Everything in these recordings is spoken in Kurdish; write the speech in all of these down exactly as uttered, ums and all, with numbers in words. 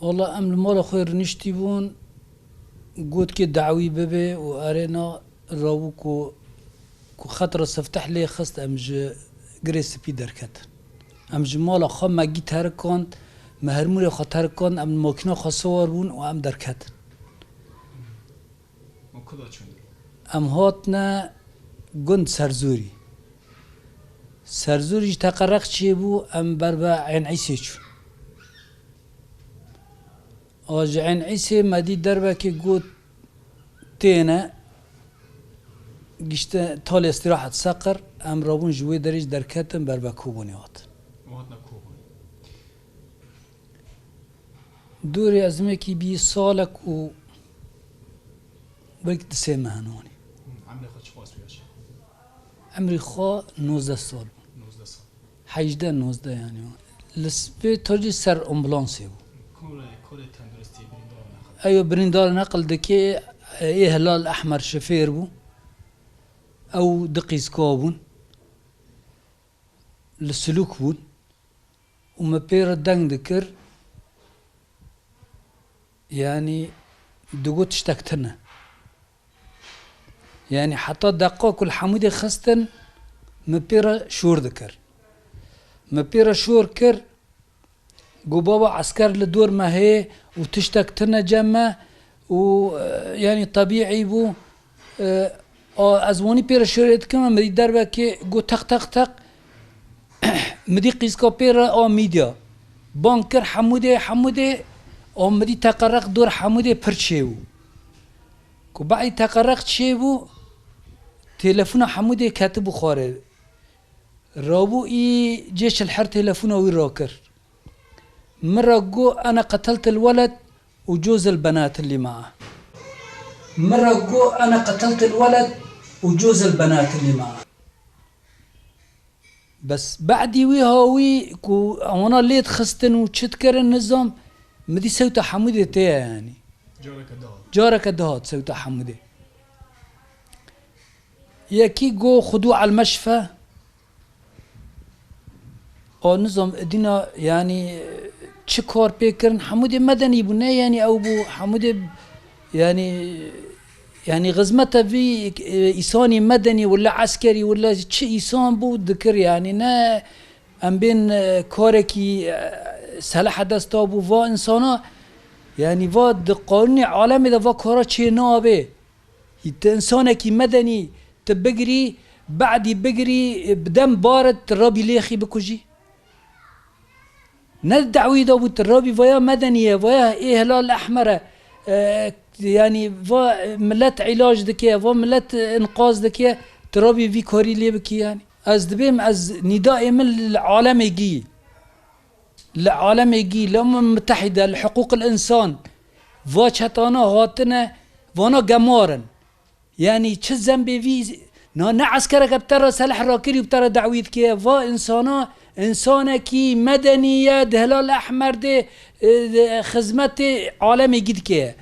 Wala em li mala xwe rûniştî bûn, gotkê dawî bibe û erê na rabû ku, ku xet re sifteh lê xist, em ji Girê Spî derketin. Em ji mala xwe me gî terikand, me hermûrê xwe terikand, em li makîna xwe siwar bûn û em derketin. Hûn ku da çûn? Em hatine gund Serzûrî. Serzûrî ji Teqereq çêbû, em ber be Eyn Îsê çûn. A ji Eyn Îsê me dî derbekê got têne, gişte talê îstîrahet Seqir, em rabûn ji wê derê jî derketin ber be Kobanê hatin. Û hatine Kobanê. Dorê ez himekî bî salek û belkî du sê meh in wanî. Emrê xwe çiqas bû yaş? Emrê xwe nozdeh sal bû. Nozdeh sal. Hejdeh nozdeh yanî. Li spê tacî ser ambulansê bû. Korê, korê tenduristî birîndar neqil. Eyo birîndar neqil dike, ê Hilal Ehmer şofêr bû. Ew du qîzka bûn. Li Silûk bûn. Û me pê re deng dikir, yanî digot tiştek tune. Yanî heta deqa ku li Hemûdê xistin, me pê re şor dikir. Me pê re şor kir, got, "Baba, esker li dor me heye û tiştek tune cem me." Û, e, yanî tebîî bû. E, a, ez wanî pê re şorê dikim, em dî derbekê got, "Teq, teq, teq." Min dî qîzka pê re a mîdya. Bang kir, "Hemûdê, Hemûdê." A min dî Teqereq dor Hemûdê pir çê bû. Ku be'dî Teqereq çê bû, telefona Hemûdê ketibû xwarê. Rabû î cê çilher telefona wî rakir. Min re got, "Ene qeteltil weled û cozil benat li ma." Min re got, "Ene qeteltil weled û cozil benat li ma." Bes be'dî wî hawî ku wana lê dixistin û çi dikirin nizam, min dî sewta Hemûdê tê ye yanî. Careke dihat. Careke dihat sewta Hemûdê. Yekî got, "Xudu el meşfe." O nizam dîna, yanî, çi kar pê kirin, Hemûdê medenî bû, ne, yanî, ew bû, Hemûdê, yanî, yanî, xizmeta vî, e, îsanî medenî, wila eskerî, wila çi îsan bû, dikir, yanî, ne, em bên, e, karekî, e, selehe desta bû, va însana, yanî, va di qanûnê alemê de va kara çê nabe. Hî ti însanekî medenî ti bigirî, be'dî bigirî, bi dem baret ti rabî lêxî bikujî? Ne dawî de bû ti rabî vaya medenî ye, vaya ê Hilal Ehmer e, e, yanî va milet îlac dike, va milet înqaz dike, ti rabî vî karî lê bikî yanî. Ez dibêm, ez nîdayê min li alemê gî. Li alemê gî, li Umem Mutehîde, li hiqûqil însan, va çetana hatine, vana gemar in. Yanî çi zembê vî, na ne eskereke bi te re seleh rakirî û bi te re dawî dike, va însana, însanekî medenî ye, di Hilal Ehmer de, e, de xizmetê alemê gî dike.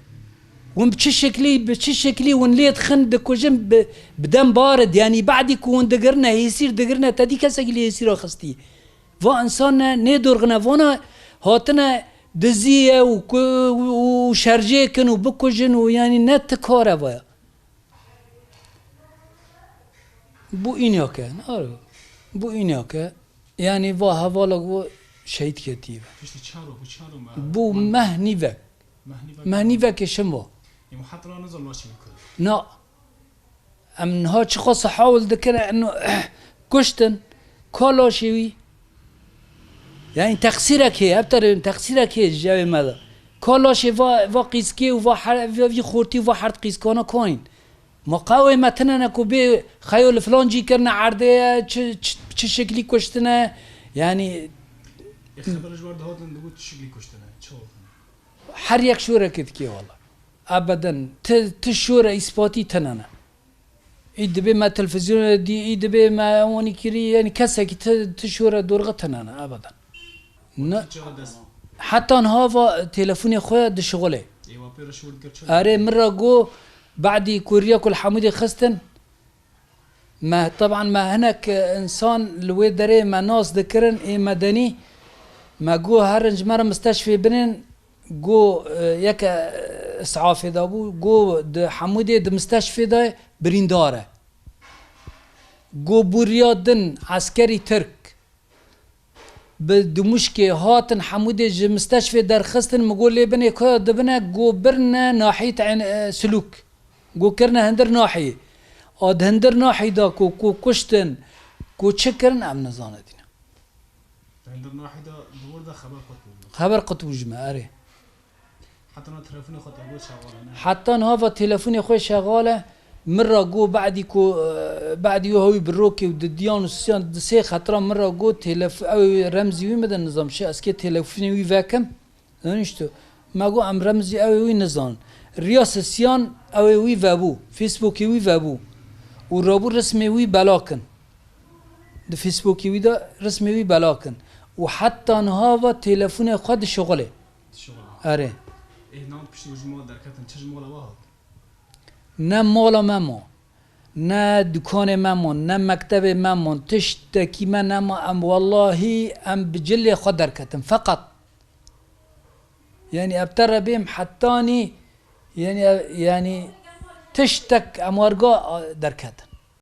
Hûn bi çi şeklî, bi çi şeklî hûn lê dixin, dikujin, bi, bi dem barid, yanî be'dî ku hûn digirine, hêsîr digirine, te dî kesekî lê hêsîra xistî? Va însan ne, nêdorxine, vana hatine dizî ye û ku, û, û şerjê kin û bikujin û yanî ne ti kar e vaya. Bû înyake, aro. Bû înyake. Yanî va hevala ku şehîd ketî ve. Piştî çar ro, bû çar ro me. Bû meh nîvek. Meh nîvek. Meh nîvekê şim va. Ê, muhatira nizam laşê min ku. Na. Em niha çiqas hawil dikin, em kuştin, ka laşê wî. Yanî teqsîrek heye, ev terê teqsîrek heye ji cevê me de. Ka laşê va, va qîzkê û va her-, va vî xortî û va herd qîzkana kayîn. Ma qewê me tine ne ku bê xeyo li filan cî kirine erdê ye, çi, çi, çi şeklî kuştine, yanî. Ê xeber ji war dihatin digot çi şeklî kuştine, çi hatin? Her yek şorekê dikê wala. Ebeden. Ti, ti şore îspatî tine ne. Î dibê me televîzyonê dî, î dibê me wanî kirî, yanî kesekî ti, ti şore dorxe tine ne, ebeden. Ne. Ti çawa dest? Heta niha va telefonê xwe dişixulê. Ê, wa pê re şor dikir çi? Erê, min re got, be'dî ku riya ku li Hemûdê xistin, me, teban me hinek însan li wê derê me nas dikirin, ê medenî, me got, herin ji me re misteşfê binin, Go, e, yeke, e, îsafê de bû, go di Hemûdê di misteşfê de birîndar e. Go bûriya din eskerî Tirk bi dimûşkê hatin Hemûdê ji misteşfê derxistin, mi go lê binê ku dibine, go birine nahî te-, e, Silûk. Go kirine hindir nahî. A di hindir nahî de ku, ku kuştin, ku çi kirin, em nizane dîne. Hindir nahî de di wir de xeber qut bû. Xeber qut bû ji me, erê. Heta niha telefonê xwe te got şexal e, ne? Heta niha va telefonê xwe şexal e. Min ra got, bedî ku, e, bedî wê hewî bi rokê û didiyan û sisiyan di sê xetira min ra got, telef-, ew ê remzî wî min de nizam şi, ez kê telefonê wî vekim. Zanî işte, me got, em remzî ew ê wî nizanin. Riya sisiyan ew ê wî vebû, Facebookê wî vebû. Û rabû rismê wî bela kin. Di Facebookê wî de rismê wî bela kin. Û heta niha va telefonê xwe dişixulê. Dişixulê. Erê. Ê, nan piştî ji mala derketin, çi ji mala we hat? Ne mala me ma, ne dukanê me ma, ne mektebê me ma, tiştekî me nema, em wellahî em bi cilê xwe derketin. Feqet, yanî, ev te re bêm hetanî, yanî, ev, yanî, tiştek em werga, a, derketin.